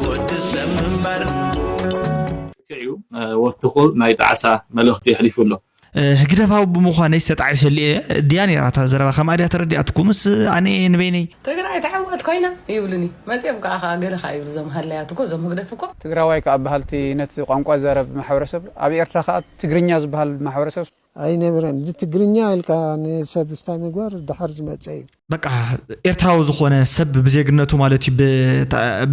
ወዲ ሰብ ምንባር እዩ። ወትኹል ናይ ጣዕሳ መልእኽቲ የሕሊፉ ኣሎ። ህግደፋዊ ብምዃነይ ዝተጣዒሰሉ እየ ድያ ነይራ እታ ዘረባ? ከምኣ ድያ ተረዲኣትኩምስ? ኣነ ንበይነይ ትግራይ ተዓወት ኮይና ይብሉኒ መፅኦም ከዓ ከዓ ገለ ከዓ ይብሉ እዞም ሃለያት እኮ እዞም ህግደፍ እኮ። ትግራዋይ ከዓ በሃልቲ ነቲ ቋንቋ ዘረብ ማሕበረሰብ ኣብ ኤርትራ ከዓ ትግርኛ ዝበሃል ማሕበረሰብ ኣይነበረን። እዚ ትግርኛ ኢልካ ንሰብ ስታይ ምግባር ድሓር ዝመፀ እዩ። በቃ ኤርትራዊ ዝኾነ ሰብ ብዜግነቱ ማለት እዩ፣ ብ-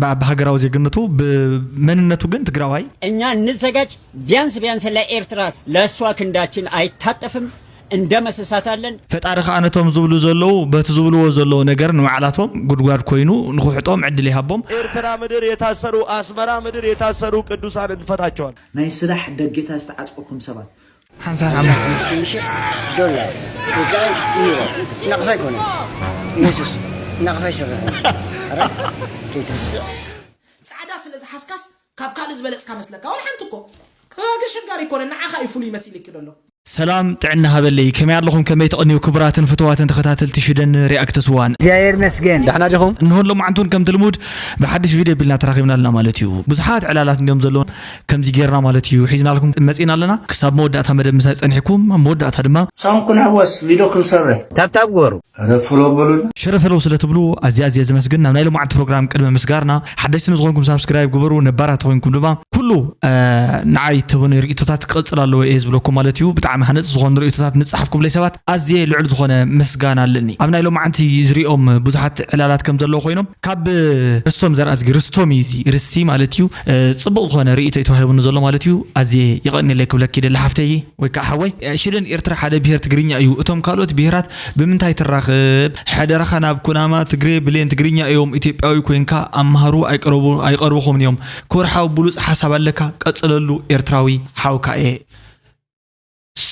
ብ- ብሃገራዊ ዜግነቱ፣ ብመንነቱ ግን ትግራዋይ። እኛ እንዘጋጅ ቢያንስ ቢያንስ ለኤርትራ ለእሷ ክንዳችን አይታጠፍም፣ እንደመስሳታለን። ፈጣሪ ከዓ ነቶም ዝብሉ ዘለዉ በቲ ዝብልዎ ዘለዉ ነገር ንባዕላቶም ጉድጓድ ኮይኑ ንክሕጦም ዕድል ይሃቦም። ኤርትራ ምድር የታሰሩ፣ ኣስመራ ምድር የታሰሩ ቅዱሳን እንፈታቸዋል። ናይ ስራሕ ደገታት ዝተዓጽቁኩም ሰባት ሓምሳ ሓምሳ። ኣምስት ሺህ ዶላር ወይ ከዓ ዩሮ ናቕፋ ኣይኮነን። ኢየሱስ ናቕፋ ይሰርሕ እዩ። ኧረ ቴድሮስ። ጻዕዳ ስለ ዝሓዝካስ ካብ ካልእ ዝበለጽካ መስለካ? ወላ ሓንቲ እኮ። ኣሸጋሪ ኣይኮነን፣ ንዓኻ እዩ ፍሉይ መሲልኪ ዘሎ። ሰላም ጥዕና ሃበለይ፣ ከመይ ኣለኹም? ከመይ ተቐንዩ ክቡራትን ፍቱዋትን ተኸታተልቲ ሽደን ሪኣክትስ ዋን? እግዚኣብሔር ይመስገን። ደሕና ዲኹም? እንሆ ሎማዓንቲ እውን ከምቲ ልሙድ ብሓድሽ ቪድዮ ቢልና ተራኺብና ኣለና ማለት እዩ። ብዙሓት ዕላላት እንዲዮም ዘለውን ከምዚ ጌርና ማለት እዩ ሒዝናልኩም መጺና ኣለና። ክሳብ መወዳእታ መደብ ምሳይ ጸኒሕኩም፣ ኣብ መወዳእታ ድማ ሳም ክንሕወስ ቪድዮ ክንሰርሕ። ታብታብ ግበሩ። ኧረ ፍሎ በሉና። ሸረፈለው ስለ ትብሉ ኣዝየ ኣዝየ ዝመስግን። ናብ ናይ ሎማዓንቲ ፕሮግራም ቅድሚ ምስጋርና ሓደሽቲ ንዝኾንኩም ሳብስክራይብ ግበሩ፣ ነባራት ተኾይንኩም ድማ ኩሉ ንዓይ ትህቡኒ ርእይቶታት ክቕጽል ኣለዎ እየ ዝብለኩም ማለት እዩ። ብጣዕሚ ሃነጽ ዝኾኑ ርእይቶታት ንጽሓፍኩምለይ ሰባት ኣዝየ ልዑል ዝኾነ ምስጋና ኣለኒ። ኣብ ናይ ሎማዓንቲ ዝሪኦም ብዙሓት ዕላላት ከም ዘለዉ ኮይኖም ካብ ርስቶም ዘርኣዝጊ፣ ርስቶም እዩ እዚ ርስቲ ማለት እዩ፣ ጽቡቕ ዝኾነ ርእይቶ እዩ ተዋሂቡኒ ዘሎ ማለት እዩ። ኣዝየ የቐንየለይ ክብለኪ ደሊ ሓፍተይ ወይ ከዓ ሓወይ። ሽደን ኤርትራ ሓደ ብሄር ትግርኛ እዩ። እቶም ካልኦት ብሄራት ብምንታይ ትራኽብ? ሓደራኻ ናብ ኩናማ ትግሬ ብሌን ትግርኛ እዮም። ኢትዮጵያዊ ኮይንካ ኣምሃሩ ኣይቀርቡ-፣ ኣይቐርብኹምን እዮም። ክብር ሓው ብሉጽ ሓሳብ ኣለካ፣ ቀጽለሉ ኤርትራዊ ሓውካ እየ።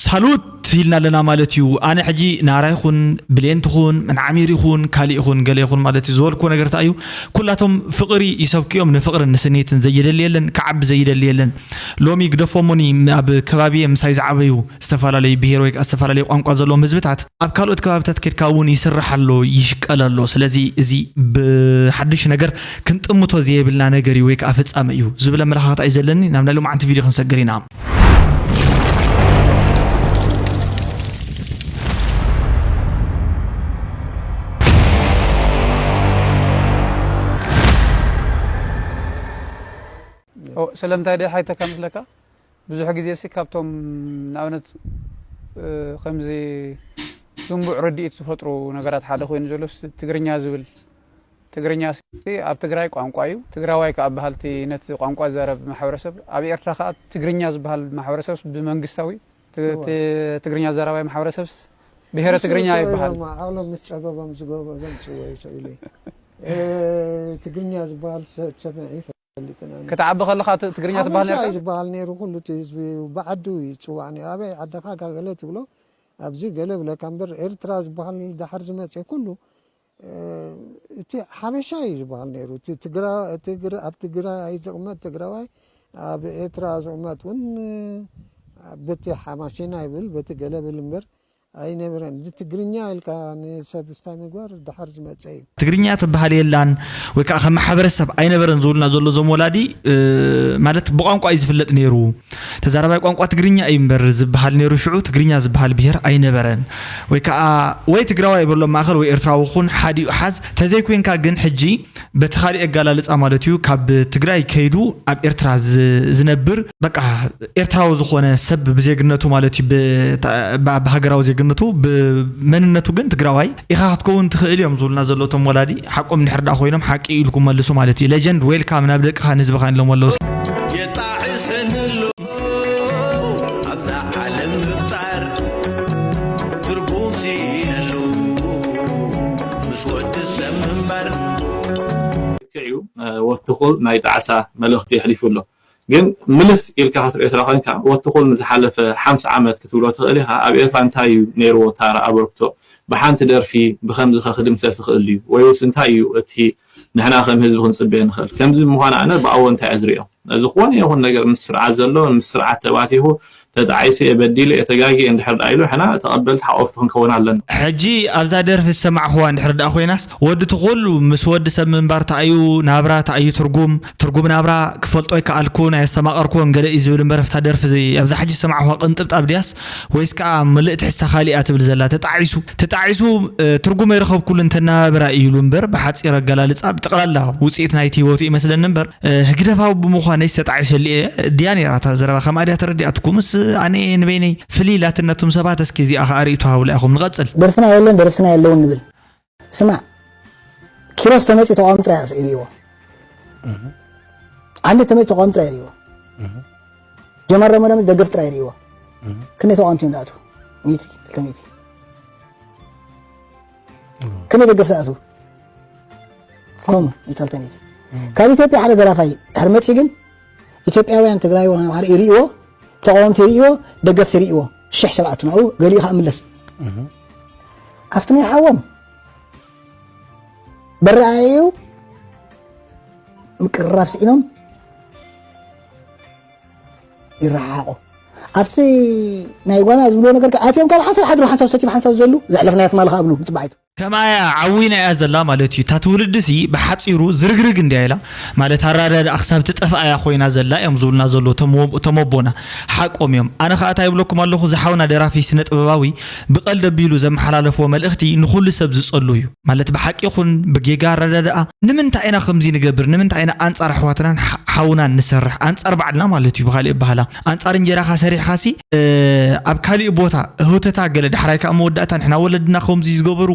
ሳሉት ኢልና ኣለና ማለት እዩ። ኣነ ሕጂ ናራ ይኹን ብሌን ትኹን ምንዓሚር ይኹን ካልእ ይኹን ገለ ይኹን ማለት እዩ ዝበልኩዎ ነገር እንታይ እዩ? ኩላቶም ፍቕሪ ይሰብኩ እዮም። ንፍቕርን ንስኒትን ዘይደሊ የለን፣ ክዓቢ ዘይደሊ የለን። ሎሚ ግደፎሞኒ ኣብ ከባቢ ምሳይ ዝዓበዩ ዝተፈላለዩ ብሄር ወይ ከዓ ዝተፈላለዩ ቋንቋ ዘለዎም ህዝብታት ኣብ ካልኦት ከባብታት ኬድካ እውን ይስራሕ ኣሎ፣ ይሽቀል ኣሎ። ስለዚ እዚ ብሓድሽ ነገር ክንጥምቶ ዘየብልና ነገር እዩ ወይ ከዓ ፍጻመ እዩ ዝብል ኣመለኻኽታ እዩ ዘለኒ። ናብ ናይ ሎማዓንቲ ቪድዮ ክንሰግር ኢና። ኦ፣ ስለምንታይ ደይ ሓይተካ ምስለካ? ብዙሕ ግዜ ሲ ካብቶም ንኣብነት፣ እ፣ ከምዚ ዝንቡዕ ርድኢት ዝፈጥሩ ነገራት ሓደ ኮይኑ ዘሎ ስ-፣ ትግርኛ ዝብል። ትግርኛ ሲ ኣብ ትግራይ ቋንቋ እዩ። ትግራዋይ ከዓ በሃልቲ ነቲ ቋንቋ ዘረብ ማሕበረሰብ፣ ኣብ ኤርትራ ከዓ ትግርኛ ዝበሃል ማሕበረሰብ ብመንግስታዊ ት-፣ እወ። ት-፣ ትግርኛ ዘራባይ ማሕበረሰብስ ብሄረ ንሱ ትግርኛ ንሱ ይበሃል። እዮም ዓቕሎም ምስ ጸበቦም ዝገበ-፣ ዘምጽዎ ይስእሉ። እ፣ ትግርኛ ዝበሃል ሰብ ሰሚዐ ይፈልጥን ኣነ። ክትዓቢ ከለኻ ት-፣ ትግርኛ ትበሃል ሓበሻ ነርካ? እዩ ዝበሃል ነይሩ፣ ኩሉ እቲ ህዝቢ ብዓዱ እዩ ዝጽዋዕ ነይሩ። ኣበይ ዓድኻ? ጋ ገለ ትብሎ፣ ኣብዚ ገለ ብለካ እምበር፣ ኤርትራ ዝበሃል ዳሕር ዝመጽእ ኩሉ፣ እ፣ እቲ ሓበሻ እዩ ዝበሃል ነይሩ። እቲ ትግራ-፣ ትግረ-፣ ኣብ ትግራይ ዝቕመጥ ትግራዋይ፣ ኣብ ኤርትራ ዝቕመጥ እውን፣ እ፣ በቲ ሓማሴና ይብል፣ በቲ ገለ ብል እምበር፣ ኣይነበረን። እዚ ትግርኛ ኢልካ ንሰብ ስታይ ምግባር ደሓር ዝመጸ እዩ። ትግርኛ ትበሃል የላን ወይ ከዓ ከም ማሕበረሰብ ኣይነበረን ዝብሉና ዘሎ እዞም ወላዲ፣ እ፣ ማለት ብቋንቋ እዩ ዝፍለጥ ነይሩ። ተዛራባይ ቋንቋ ትግርኛ እዩ እምበር ዝበሃል ነይሩ። ሽዑ ትግርኛ ዝበሃል ብሄር ኣይነበረን። ወይ ከዓ ወይ ትግራዋይ በሎም ማእኸል ወይ ኤርትራዊ ኩን ሓዲኡ ሓዝ። ተዘይኮይንካ ግን ሕጂ በቲ ካሊእ ኣገላልፃ ማለት እዩ፣ ካብ ትግራይ ከይዱ ኣብ ኤርትራ ዝ-፣ ዝነብር፣ በቃ ኤርትራዊ ዝኾነ ሰብ ብዜግነቱ ማለት እዩ፣ ብ-፣ ታ-፣ ብ-፣ ብሃገራዊ ዜግነቱ፣ ብመንነቱ ግን ትግራዋይ ኢኻ ክትከውን ትኽእል እዮም ዝብሉና ዘለዉ እቶም ወላዲ። ሓቆም እንድሕር ደኣ ኮይኖም ሓቂ ኢልኩም መልሱ ማለት እዩ። ሌጀንድ ዌልካም ናብ ደቅኻ ንህዝብኻን ኢሎም ኣለዉ። የጣዕሰኒ ኣሎ ኣብዛ ዓለም ምፍጣር፣ ትርጉም ስኢነሉ ምስ ወዲ ሰብ ምንባር። ልክዕ እዩ፣ እ፣ ወትኹል ናይ ጣዕሳ መልእኽቲ የሕሊፉ ኣሎ። ግን ምልስ ኢልካ ክትሪኦ እንተ ኮይንካ፣ ወትኹል ንዝሓለፈ ሓምሳ ዓመት ክትብሎ ትኽእል ኢኻ። ኣብ ኤርትራ እንታይ እዩ ነይርዎ ታራ ኣበርክቶ? ብሓንቲ ደርፊ ብኸምዚ ከ ክድምሰስ ይኽእል ድዩ? ወይስ እንታይ እዩ እቲ ንሕና ከም ህዝቢ ክንጽበዮ ንኽእል? ከምዚ ምዃኑ ኣነ ብኣወንታ እየ ዝሪኦ። እዚ ዝኾነ ይኹን ነገር ምስ ስርዓት ዘሎ፣ ምስ ስርዓት ተባቲኹ፣ ተጣዒሱ እየ፣ በዲሉ እየ፣ ተጋጊ እየ እንድሕር ደኣ ኢሉ፣ ሕና ተቐበልቲ ሓቆፍቲ ክንከውን ኣለና። ሕጂ ኣብዛ ደርፊ ዝሰማዕኹዋ እንድሕር ደኣ ኮይናስ፣ ወዲ ትኹሉ ምስ ወዲ ሰብ ምንባር ተኣዩ፣ ናብራ ተኣዩ፣ ትርጉም ትርጉም ናብራ ክፈልጦ ኣይከኣልኩን፣ ኣየስተማቐርኩዎን ገለ እዩ ዝብል እምበር፣ ኣብታ ደርፊ ዘይ-፣ ኣብዛ ሕጂ ዝሰማዕኹዋ ቅንጥብጣብ ድያስ ወይስ ከኣ ምልእቲ ሕዝታ ካሊእ እያ ትብል ዘላ? ተጣዒሱ፣ ተጣዒሱ፣ እ፣ ትርጉም ኣይረኸብኩሉን፣ ተናባብራ እዩ ኢሉ እምበር፣ ብሓጺር ኣገላልጻ፣ ብጠቕላላ ውጽኢት ናይቲ ህይወቱ ይመስለኒ እምበር፣ እ፣ ህግደፋዊ ብምዃነይ ዝተጣዒሰሉ እየ ድያ ነይራ እታ ዘረባ? ከምኣ ድያ ተረዲኣትኩምስ? ኣነ ንበይነይ ፍልይ ኢላትኒ፣ ነቶም ሰባት እስኪ እዚኣ ኸኣ ርእይቶ ሃቡላ ኢኹም። ንቐጽል። ደርፍና የለን፣ ደረፍትና የለውን ንብል። ስማዕ፣ ኪሮስ ተመጺኡ ተቃዋሚ ጥራይ እዩ ርእይዎ። ዓንዲ ተመጺኡ ተቃዋሚ ጥራይ ርእይዎ። ጀማል ረመዳን ደገፍ ጥራይ ርእይዎ። ክንደይ ተቃዋምቲ እዮም ዝኣትዉ? ሚእቲ፣ ክልተ ሚእቲ። ክንደይ ደገፍ ዝኣትዉ? ከምኡ፣ ሚእቲ፣ ክልተ ሚእቲ። ካብ ኢትዮጵያ ሓደ ደራፋይ ድሕሪ መጺኡ ግን፣ ኢትዮጵያውያን ትግራይ ውን ኣምሓራ ይርእይዎ፣ ተቃወምቲ ይርእይዎ፣ ደገፍቲ ይርእይዎ። ሽሕ ሰብ ኣቱ ናብኡ፣ ገሊኡ ከዓ ምለስ። ኣብቲ ናይ ሓዎም በረኣየው ምቅርራብ ስኢኖም ይረሓሓቑ። ኣብቲ ናይ ጓና ዝብልዎ ነገር ከኣ ኣትዮም ካብ ሓንሳብ ሓድሩ ሓንሳብ ሰትዮም ሓንሳብ ዘሉ ዘሕለፍናዮ ትማሊ ከኣ ብሉ ምጽባሒቱ። ከምኣያ ዓዊና እያ ዘላ ማለት እዩ። እታ ትውልድሲ ብሓጺሩ ዝርግርግ እንድያ ኢላ ማለት ኣራዳድኣ ክሳብ ትጠፍኣ እያ ኮይና ዘላ እዮም ዝብሉና ዘለዉ እቶም ወ-፣ እቶም ኣቦና። ሓቆም እዮም። ኣነ ከኣ እንታይ ይብለኩም ኣለኹ፣ ዝሓውና ደራፊ ስነ ጥበባዊ ብቐልዲ ኣቢሉ ዘመሓላለፍዎ መልእኽቲ ንኹሉ ሰብ ዝጸሉ እዩ። ማለት ብሓቂ ይኹን ብጌጋ ኣረዳድኣ ንምንታይ ኢና ከምዚ ንገብር? ንምንታይ ኢና ኣንጻር ኣሕዋትናን ሓ-፣ ሓውናን ንሰርሕ? ኣንጻር ባዕልና ማለት እዩ ብኻሊእ ኣበሃህላ። ኣንጻር እንጀራኻ ሰሪሕኻሲ፣ እ፣ ኣብ ካሊእ ቦታ እህተታ ገለ ዳሕራይ ከኣ መወዳእታ ንሕና ወለድና ከምዚ ዝገበሩ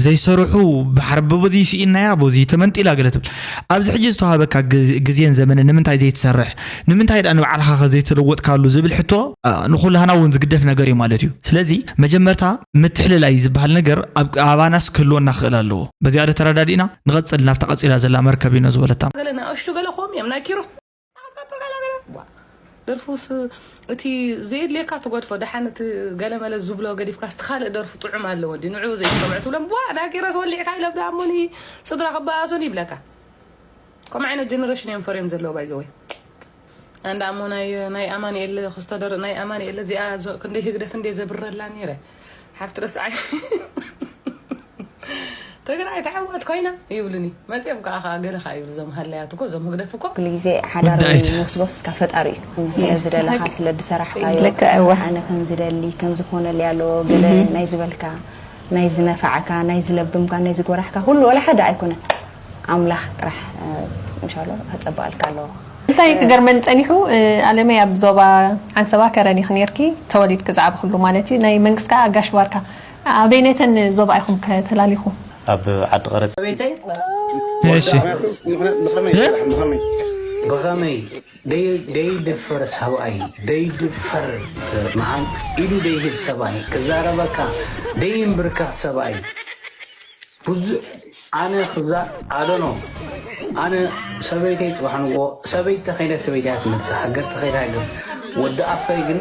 ዘይሰርሑ ባሕሪ በዚ ስኢናያ በዚ ተመንጢላ ገለ ትብል። ኣብዚ ሕጂ ዝተዋሃበካ ግዝ-፣ ግዜን ዘመንን ንምንታይ ዘይትሰርሕ? ንምንታይ ደኣ ንባዕልኻ ከ ዘይተለወጥካሉ ዝብል ሕቶ፣ እ፣ ንኹላህና እውን ዝግደፍ ነገር እዩ ማለት እዩ። ስለዚ መጀመርታ ምትሕልላይ ዝበሃል ነገር ኣብ ኣባናስ ክህልወና ክኽእል ኣለዎ። በዚኣ ዶ ተረዳዲእና? ንቐጽል ናብታ ቀጺላ ዘላ መርከብ ኢኖ ዝበለታ። ገለ ንኣሽቱ ገለ ኾም እዮም ናይ ኪሮ። ዋ፣ ደርፉስ እቲ ዘየድልየካ ትገድፎ፣ ደሓን እቲ ገለመለ ዝብሎ ገዲፍካስ እቲ ካልእ ደርፉ ጥዑም ኣለዎ ድዩ? ንዕኡ ዘይሰምዑ ትብሎም፣ ዋ፣ ናይ ኪሮስ ወሊዕካ ኢሎም ደኣ እሞኒ ስድራ ክበኣሱን ይብለካ። ከምኡ ዓይነት ጀነሬሽን እዮም ፈርዮም ዘለዉ፣ ባይ ዘ ወይ። ኣንዳ እሞ ናይ፣ ናይ ኣማኑኤል ክስቶ ደር-፣ ናይ ኣማኑኤል እዚኣ ዞ-፣ ክንደይ ህግደፍ እንደ ዘብረላ ነይረ። ሓፍቲ ረስዓይ። ትግራይ ተዓወት ኮይና ይብሉኒ። መጺኦም ከኣ፣ ከኣ ገለ ከኣ ይብሉ፣ እዞም ሃለያት እኮ፣ እዞም ህግደፍ እኮ። ኩሉ ግዜ ሓዳር ወዳኢት። መወስወስ ካብ ፈጣሪ እዩ። ከምዚ ስለ Yes። ዝደለኻ፣ ስለ ዝሰራሕካዮ፣ ልክዕ፣ እወ። ኣነ ከም ዝደሊ፣ ከም ዝኾነልይ ኣለዎ፣ ገለ እህ። ናይ ዝበልካ፣ ናይ ዝነፋዕካ፣ ናይ ዝለብምካ፣ ናይ ዝጎራሕካ፣ ኩሉ ወላ ሓደ ኣይኮነን። ኣምላኽ ጥራሕ፣ እ፣ እንሻሎ፣ ከጸብቐልካ ኣለዎ። እንታይ ክገርመኒ ጸኒሑ፣ እ፣ ኣለመይ ኣብ ዞባ ዓንሰባ ከረን ኢኺ ነርኪ፣ ተወሊድኪ ዝዓበኽሉ ማለት እዩ። ናይ መንግስቲ ከኣ ጋሽ ባርካ። ኣበይነተን ዞባ ኢኹም ከተላሊኹ? ኣብ ዓዲ ቀረጽ። ሰበይተይ እሺ። ምኽንያቱ፣ ምኽንያቱ፣ ብኸመይ እ? ይሰርሕ? ብኸመይ? ብኸመይ? ደይ-፣ ደይድፈር ሰብኣይ፣ ደይድፈር፣ እ፣ መዓል ኢዱ ደይህብ ሰብኣይ፣ ክዛረበካ ደይንብርከኽ ሰብኣይ። ብዙ-፣ ኣነ ክዛ-፣ ኣደኖ፣ ኣነ ሰበይተይ ጽባሕ ንግሆ፣ ሰበይቲ ተኸይደ ሰበይቲ እያ ትመጽእ፣ ሃገር ተኸይደ ሃገር። ወዲ ኣፈይ ግን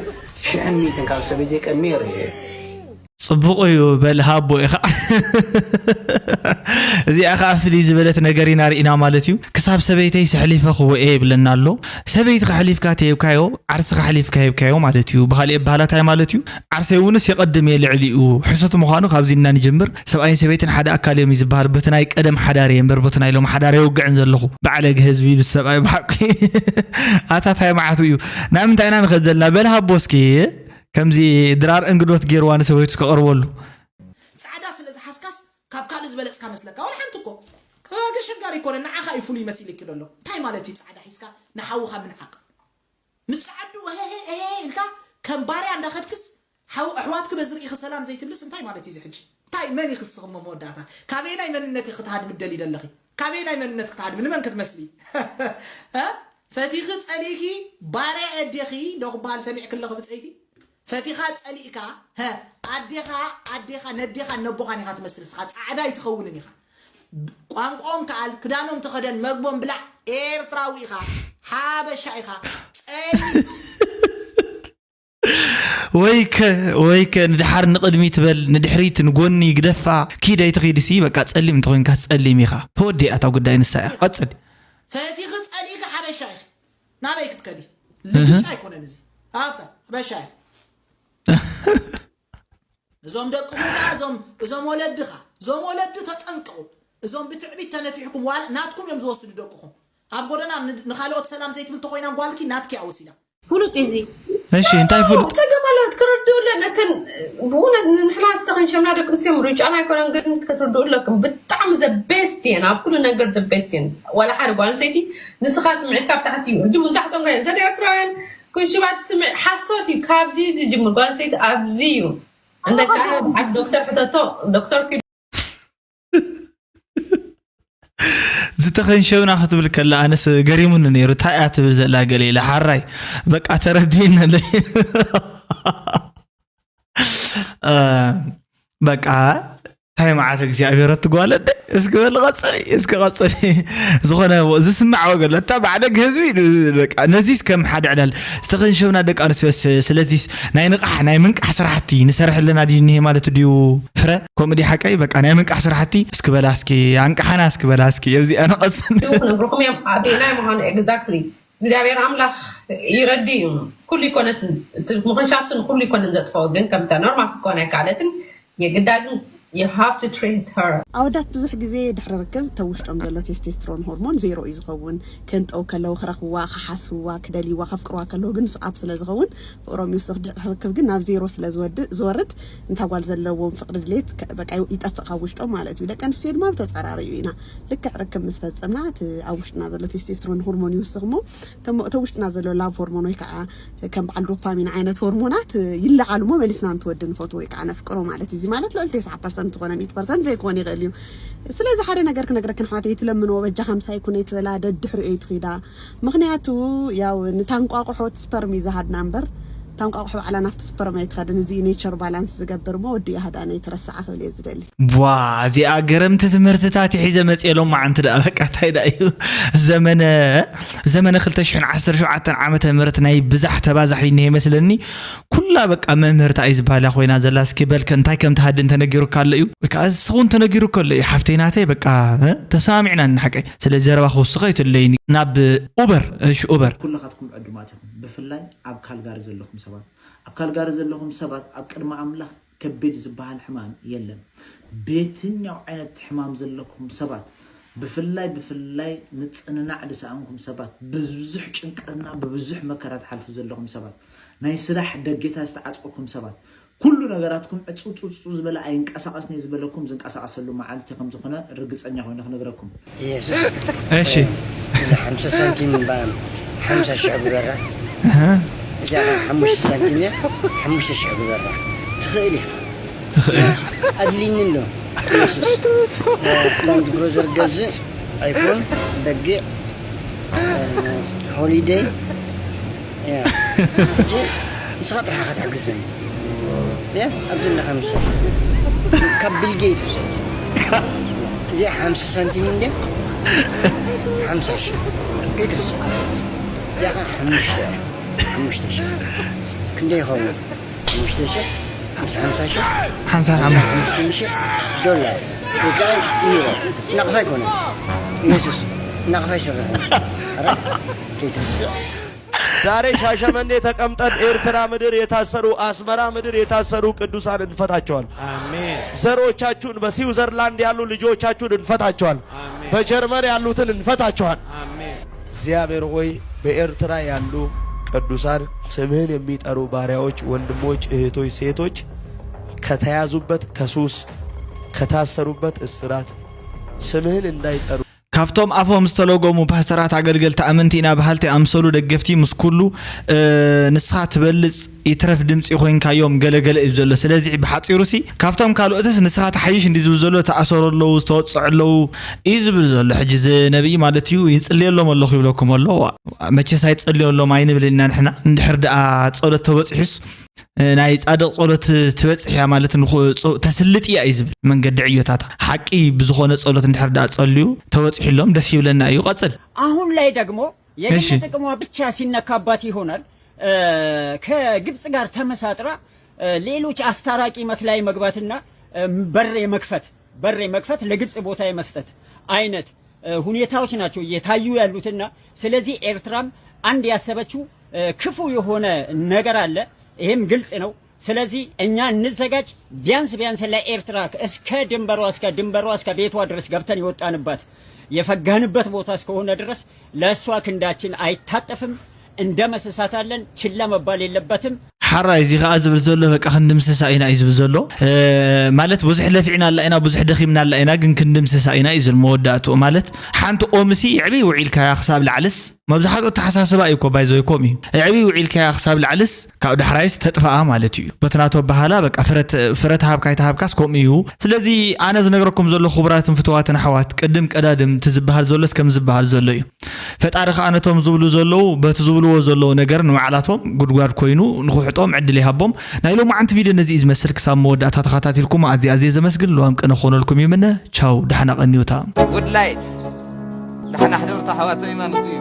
ሽሕን ሚእትን ካብ ሰበይተይ ቀድሚ እየ ርእየ። ጽቡቕ እዩ፣ በል ሃቦ ኢኻ። እዚኣ ኸዓ ፍልይ ዝበለት ነገር ኢና ርኢና ማለት እዩ። ክሳብ ሰበይተይ ስሕሊፈ ክወኤ ይብለና ኣሎ። ሰበይትኻ ኣሕሊፍካ ተሂብካዮ፣ ዓርስኻ ኣሕሊፍካ ሂብካዮ ማለት እዩ። ብኻልእ ኣበሃህላ እንታይ ማለት እዩ? ዓርሰይ እውንስ የቐድም እየ ልዕሊኡ። ሕሶት ምዃኑ ካብዚ ኢና ንጅምር። ሰብኣይን ሰበይትን ሓደ ኣካል እዮም እዩ ዝበሃል። በቲ ናይ ቀደም ሓዳር እየ እምበር በቲ ናይ ሎሚ ሓዳር ኣይወግዕን ዘለኹ። ባዕለገ ህዝቢ ምስ ሰብኣይ ብሓቂ። ኣታ ታይ መዓቱ እዩ? ናብ ምንታይ ኢና ንኸድ ዘለና? በል ሃቦ እስኪ። ከምዚ ድራር እንግዶት ገይርዋ ንሰበይቱ ከቕርበሉ። ጻዕዳ ስለ ዝሓዝካስ ካብ ካልእ ዝበለጽካ መስለካ? ዋላ ሓንቲ እኮ። ኣሸጋሪ ኣይኮነን፣ ንዓኻ እዩ ፍሉይ መሲልኪ ዘሎ። እንታይ ማለት እዩ ጻዕዳ ሒዝካ ንሓውኻ ምንዓቕ? ምስ ጻዕዱ እሄሄ እሄሄ ኢልካ ከም ባርያ እንዳኸድክስ ሓው-፣ ኣሕዋትኪ በዚ ርኢኺ ሰላም ዘይትብልስ እንታይ ማለት እዩ እዚ ሕጂ? እንታይ መን ኢኺ እስኺ እሞ መወዳእታ? ካበየናይ መንነት ኢኺ ክትሃድሚ ትደልዪ ዘለኺ? ካበየናይ መንነት ክትሃድሚ? ንመን ክትመስሊ? እ? ፈቲኺ ጸሊእኪ ባርያ ኣዴኺ ዶ ክበሃል ሰሚዕኪ ኣለኺ ብጸይቲ? ፈቲኻ ጸሊእካ፣ ሀ፣ ኣዴኻ፣ ኣዴኻ፣ ነዴኻ፣ ነቦኻን ኢኻ ትመስል። ንስኻ ጻዕዳ ኣይትኸውንን ኢኻ። ቋንቋኦም ከኣል፣ ክዳኖም ተኸደን፣ መግቦም ብላዕ፣ ኤርትራዊ ኢኻ፣ ሓበሻ ኢኻ። ጸሊ- ወይከ፣ ወይከ፣ ንድሓር ንቕድሚት በል፣ ንድሕሪት ንጎኒ ይግደፋ፣ ኪድ ኣይትኺድሲ፣ በቃ ጸሊም እንተኾይንካ ጸሊም ኢኻ። ተወዲኣ እታ ጉዳይ ንሳ እያ። ቀጽል። ፈቲኺ ጸሊእካ ሓበሻ ኢኺ። ናበይ ክትከዲ? እህ። ልግጫ ኣይኮነን እዚ። ኣብታ፣ ሓበሻ ኢኺ። እዞም ደቅኹም ከዓ እዞም እዞም ወለድኻ እዞም ወለዲ ተጠንቀቑ። እዞም ብትዕቢት ተነፊሕኩም ዋላ ናትኩም እዮም ዝወስዱ ደቅኹም። ኣብ ጎደና ን- ንኻልኦት ሰላም ዘይትብል ተኾይና ጓልኪ ናትኪ ኣወሲዳ። ፍሉጥ እዩ እዚ። እሺ እንታይ ፍሉጥ ጸገም ኣለዎት ክርድኡ ኣለነትን ብእውነት ንሕና ዝተኸንሸምና ደቂ ኣንስትዮ ምርጫና ኣይኮነን፣ ግን ክትርድኡ ኣለኩም። ብጣዕሚ the best እየን ኣብ ኩሉ ነገር the best እየን። ዋላ ሓደ ጓል ኣንስተይቲ ንስኻ ስምዒትካ ብታሕቲ እዩ እጅ ሙልታሕቶም ናይ እንተ ኤርትራውያን ኩንሽባት ስምዒ ሓሶት እዩ። ካብዚ ዝጅምር ጓል ኣንስተይቲ ኣብዚ እዩ። እንደገና በዓል ዶክተር ሕተቶ ዶክተር ዝተኸንሸብና ክትብል ከላ ኣነስ ገሪሙኒ ነይሩ። እንታይ እያ ትብል ዘላ ገለ ኢለ ሓራይ በቃ ተረዲእነለይ። በቃ እንታይ መዓት እግዚኣብሔር ትጓለ ኣደ እስኪ በል ቀፅሊ እስኪ ቀፅሊ። ዝኾነ ዝስማዕ ወገን ለታ ባዕደግ ህዝቢ በቃ ነዚስ ከም ሓደ ዕላል ዝተኸንሸብና ደቂ ኣንስትዮስ ስለዚስ ናይ ንቃሕ ናይ ምንቃሕ ስራሕቲ ንሰርሕ ኣለና ድዩ እኒሄ ማለት ድዩ? ፍረ ከምኡ ድዩ ሓቀይ በቃ ናይ ምንቃሕ ስራሕቲ እስኪ በላ እስኪ ኣንቃሓና እስኪ በላ እስኪ ኣብዚኣ ንቐፅል። ክነግርኹም እዮም ኣበየናይ ምዃኑ exactly እግዚኣብሔር ኣምላኽ ይረዲ እዩ። ኩሉ ይኮነት ምኽንሻብስን ኩሉ ይኮንን ዘጥፈው ግን ከምታ ኖርማል ክትኮን ኣይከኣለትን የግዳ ግን you have to treat her ኣወዳት ብዙሕ ግዜ ድሕሪ ርክብ ተውሽጦም ዘሎ ቴስቴስትሮን ሆርሞን ዜሮ እዩ ዝኸውን። ከንጠው ከለዉ ክረኽብዋ፣ ክሓስብዋ፣ ክደልይዋ፣ ከፍቅርዋ ከለዉ ግን ንሱ ኣብ ስለ ዝኸውን ፍቅሮም ይውስኽ። ድሕሪ ርክብ ግን ናብ ዜሮ ስለ ዝወድ- ዝወርድ እንታ ጓል ዘለዎም ፍቅሪ ድሌት ከ- በቃ ይጠፍእ ካብ ውሽጦም ማለት እዩ። ደቂ ኣንስትዮ ድማ ብተፃራሪኡ ኢና። ልክዕ ርክብ ምስ ፈጸምና እቲ ኣብ ውሽጥና ዘሎ ቴስቴስትሮን ሆርሞን ይውስኽ እሞ እቶም- እቶም ውሽጥና ዘሎ ላቭ ሆርሞን ወይ ከዓ ከም በዓል ዶፓሚን ዓይነት ሆርሞናት ይለዓሉ እሞ መሊስና እንትወዲ ንፈትዎ ወይ ከዓ ነፍቅሮ ማለት እዩ። እዚ ማለት ልዕሊ ተስዓ ፐርሰንት ዝኾነ ሚእቲ ፐርሰንት ዘይኮን ይኽእል እዩ። ስለዚ ሓደ ነገር ክነግረክን ሓወተይ ትለምንዎ በጃ ከምሳይ ኩነይ ትበላ ደድሕሪኦ እዩ ትኺዳ። ምኽንያቱ ያው ንታንቋቑሖ እቲ ስፐርም እዩ ዝሃድና እምበር ታንቋቑሖ ባዕላ ናብቲ ስፐርም ኣይትኸድን። እዚ ኔቸር ባላንስ ዝገብር እሞ ወዲ እዩ ሃዳነ ይትረስዓ ክብል እየ ዝደሊ። ቧ እዚኣ ገረምቲ ትምህርትታት ሒዘ መፅኤ ሎማዓንቲ ደኣ በቃ እንታይ ደኣ እዩ ዘመነ ዘመነ ክልተ ሽሕን ዓሰርተ ሸውዓተን ዓመተ ምህረት ናይ ብዛሕ ተባዛሒ እኒሄ መስለኒ ኩላ በቃ መምህርታ እዩ ዝበሃላ ኮይና ዘላ እስኪ በልከ እንታይ ከም ትሃዲ እንተነጊሩካ ኣሎ እዩ ወይ ከዓ እስኹ እንተነጊሩካ ኣሎ እዩ ሓፍተይ ናተይ በቃ እ? ተሰማሚዕና ንሓቀይ ስለዚ ዘረባ ክውስኸ ይትለይኒ ናብ ኡበር እሺ ኡበር ኩልኻትኩም ዕዱማት ኢኹም ብፍላይ ኣብ ካልጋሪ ዘለኹም ሰባት ኣብ ካልጋሪ ዘለኹም ሰባት ኣብ ቅድሚ ኣምላኽ ከቢድ ዝበሃል ሕማም የለን። በየትኛው ዓይነት ሕማም ዘለኩም ሰባት ብፍላይ ብፍላይ ምጽንናዕ ዝሰኣንኩም ሰባት ብብዙሕ ጭንቀትና ብብዙሕ መከራ ትሓልፉ ዘለኹም ሰባት ናይ ስራሕ ደጌታ ዝተዓጽወኩም ሰባት ኩሉ ነገራትኩም ዕጹጹጹ ዝበለ ኣይንቀሳቀስን እየ ዝበለኩም ዝንቀሳቀሰሉ መዓልቲ ከም ዝኾነ ርግጸኛ ኮይነ ክነግረኩም። ኢየሱስ እሺ እዛ ሓምሳ ሳንቲም እምበኣር ሓምሳ ሽሕ ግበራ። እዚኣ ኸዓ ሓሙሽተ ሳንቲም እያ። ሓሙሽተ ሽሕ ግበራ። ትኽእል ኢኻ። ትኽእል ኢኻ። ኣድሊኒ ኣሎ። ኢየሱስ። ላንድ ክሩዘር ገዝእ፣ ኣይፎን፣ በጊዕ፣ ሆሊደይ። ያ። ሕጂ ንስኻ ጥራሕ ክትሕግዘኒ። ያ፣ ኣብዚ ኣለኻ ምሳይ። ካብ ቢል ጌት ውሰድ። እዚኣ ሓምሳ ሳንቲም እንድያ። ሓምሳ ሽሕ። ከይትርስዕ። እዚኣ ኸዓ ሓሙሽተ እያ። ሓሙሽተ ሽሕ። ክንደይ ይኸውን? ሓሙሽተ ሽሕ ምስ ሓምሳ ሽሕ ሓምሳ ሓምሳ ሓሙሽተ ሽሕ ዶላር ወይ ከዓ ዩሮ ናቕፋ ኣይኮነን። ኢየሱስ ናቕፋ ይሰርሕ። ኧረ ከይትርስዕ። ዛሬ ሻሸመኔ ተቀምጠን ኤርትራ ምድር የታሰሩ አስመራ ምድር የታሰሩ ቅዱሳን እንፈታቸዋል። አሜን። ዘሮቻችሁን በስዊዘርላንድ ያሉ ልጆቻችሁን እንፈታቸዋል። አሜን። በጀርመን ያሉትን እንፈታቸዋል። አሜን። እግዚአብሔር ሆይ በኤርትራ ያሉ ቅዱሳን ስምህን የሚጠሩ ባሪያዎች፣ ወንድሞች፣ እህቶች፣ ሴቶች ከተያዙበት ከሱስ ከታሰሩበት እስራት ስምህን እንዳይጠሩ ካብቶም ኣፎም ዝተለጎሙ ፓስተራት ኣገልገልቲ ኣመንቲ ኢና በሃልቲ ኣምሰሉ ደገፍቲ ምስ ኩሉ እ፣ ንስኻ ትበልጽ ይትረፍ ድምፂ ኮይንካዮም ገለገለ እዩ ዘሎ ስለዚ ብሓፂሩ ሲ ካብቶም ካልኦትስ ንስኻ ትሓይሽ እንዲ ዝብል ዘሎ ተኣሰሩ ኣለዉ ዝተወፅዑ ኣለዉ እዩ ዝብል ዘሎ ሕጂ እዚ ነብይ ማለት እዩ ይፅልየሎም ኣለኹ ይብለኩም ኣሎ ዋ፣ መቸስ ኣይፀልየሎም ኣይንብል ኢና ንሕና እንድሕር ደኣ ፀሎት ተበፂሑስ ናይ ጻድቕ ጸሎት ትበጽሕ እያ ማለት ንኹ- ጾ- ተስልጥ እያ እዩ ዝብል መንገዲ ዕዮታታ ሓቂ ብዝኾነ ጸሎት እንድሕር ደኣ ጸልዩ ተበጺሑሎም ደስ ይብለና እዩ ቀጽል አሁን ላይ ደግሞ የግል እሺ። ጥቅሟ ብቻ ሲነካባት ይሆናል እ፣ ከግብፅ ጋር ተመሳጥራ እ፣ ሌሎች አስታራቂ መስላ የመግባትና እ፣ በር የመክፈት በር የመክፈት ለግብፅ ቦታ የመስጠት አይነት እ፣ ሁኔታዎች ናቸው እየታዩ ያሉትና ስለዚህ ኤርትራም አንድ ያሰበችው እ፣ ክፉ የሆነ ነገር አለ። ይሄም ግልጽ ነው። ስለዚህ እኛ እንዘጋጅ፣ ቢያንስ ቢያንስ ለኤርትራ እስከ ድንበሯ እስከ ድንበሯ እስከ ቤቷ ድረስ ገብተን የወጣንባት የፈጋንበት ቦታ እስከሆነ ድረስ ለእሷ ክንዳችን አይታጠፍም። እንደመስሳታለን። ችላ መባል የለበትም። ሓራይ እዚ ከኣ ዝብል ዘሎ በቃ ክንድምስሳ ኢና እዩ ዝብል ዘሎ። ማለት ብዙሕ ለፊዕና ኣላ ኢና፣ ብዙሕ ደኺምና ኣላ ኢና፣ ግን ክንድምስሳ ኢና እዩ ዝብል መወዳእትኡ። ማለት ሓንቲ ኦም ሲ ዕብይ ውዒልካያ ክሳብ ላዕልስ፣ መብዛሕትኡ ኣተሓሳስባ እዩ እኮ ባይዘ ኮም እዩ። ዕብይ ውዒልካያ ክሳብ ላዕልስ ካብ ዳሕራይስ ተጥፋኣ ማለት እዩ። በቲ ናቶ ኣበሃላ በቃ ፍረት ፍረት ሃብካ ኣይተሃብካስ ከምኡ እዩ። ስለዚ ኣነ ዝነግረኩም ዘሎ ክቡራትን ፍትዋትን ኣሕዋት፣ ቅድም ቀዳድም እቲ ዝበሃል ዘሎስ ከም ዝበሃል ዘሎ እዩ። ፈጣሪ ከኣ ነቶም ዝብሉ ዘለዉ በቲ ዝብልዎ ዘለዉ ነገር ንባዕላቶም ጉድጓድ ኮይኑ ንክውሕጦም ዕድል ይሃቦም። ናይ ሎማዓንቲ ቪድዮ ነዚ እዩ ዝመስል። ክሳብ መወዳእታ ተኸታቲልኩም ኣዝየ ኣዝየ ዘመስግን ልዋም ቅነ ክኾነልኩም ይምነ። ቻው፣ ደሓና ቀንዩታ። ጉድ ላይት ደሓና ሕደሩ ኣሕዋተይ ማለት እዩ።